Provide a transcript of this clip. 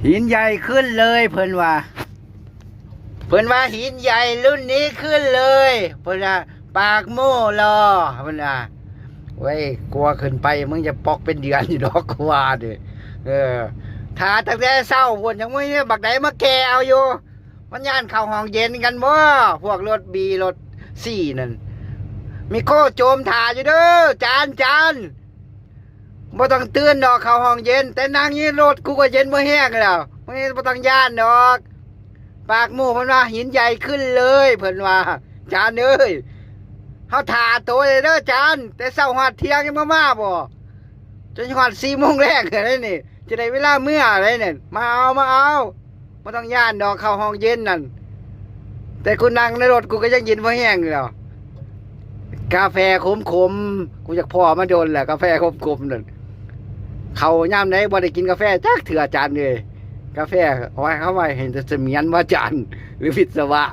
ຫີນໃຫຍ່ຂຶ້ນເລີຍ ເພິ່ນວ່າ ເພິ່ນວ່າຫີນໃຫຍ່ລຸ້ນນີ້ຂຶ້ນເລີຍ ເພິ່ນວ່າ ປາກໂມ້ຫຼໍ່ ເພິ່ນວ່າ. ໂອ້ຍ ກວ່າຂຶ້ນໄປ ມຶງຈະປອກເປັນເດືອນຢູ່ດອກ ກວ່າເດ້. ເອີ ຖ້າຕັ້ງແຕ່ເຊົ້າພຸ້ນ ຍັງບໍ່ມີບັກໃດມາແກ່ເອົາຢູ່. ມັນຢ້ານເຂົ້າຫ້ອງເຢັນກັນບໍ ພວກລົດບີລົດຊີນັ້ນ. ມີໂຄໂຈມຖ້າຢູ່ເດີ ຈານ ຈານ. ບໍ່ຕ້ອງຕື່ນດອກເຂົ້າຫ້ອງເຢັນ ແຕ່ນັ່ງຢູ່ລົດກູກໍເຢັນບໍ່ແຮງແລ້ວ. ບໍ່ຕ້ອງຢ້ານດອກ. ປາກໂມ້ເພິ່ນວ່າ ຫີນໃຫຍ່ຂຶ້ນເລີຍ ເພິ່ນວ່າ. ຈານເອີຍ ເຮົາຖ້າໂຕເດີຈານ ແຕ່ເຊົ້າຮອດທ່ຽງຍັງບໍ່ມາບໍ ຈົນຮອດສີ່ໂມງແລງແລ້ວນີ້. ຈະໄດ້ເວລາເມືອແລ້ວນີ້ ມາເອົາ ມາເອົາ. ບໍ່ຕ້ອງຢ້ານດອກເຂົ້າຫ້ອງເຢັນນັ້ນ ແຕ່ກູນັ່ງໃນລົດກູກໍຍັງເຢັນບໍ່ແຮງຢູ່ແລ້ວ. ກາແຟຂົມໆ ກູຢາກພໍ້ມາດົນແລ້ວ ກາແຟຂົມໆນັ້ນ. ເຂົ້າຍາມໃດບໍ່ໄດ້ກິນກາແຟຈັກເທື່ອ ຈານເອີຍ. ກາແຟເອົາໄວ້ ເອົາໄວ້ໃຫ້ສະໝຽນບໍ່ ຈານ ຫຼື ວິດສະວະ.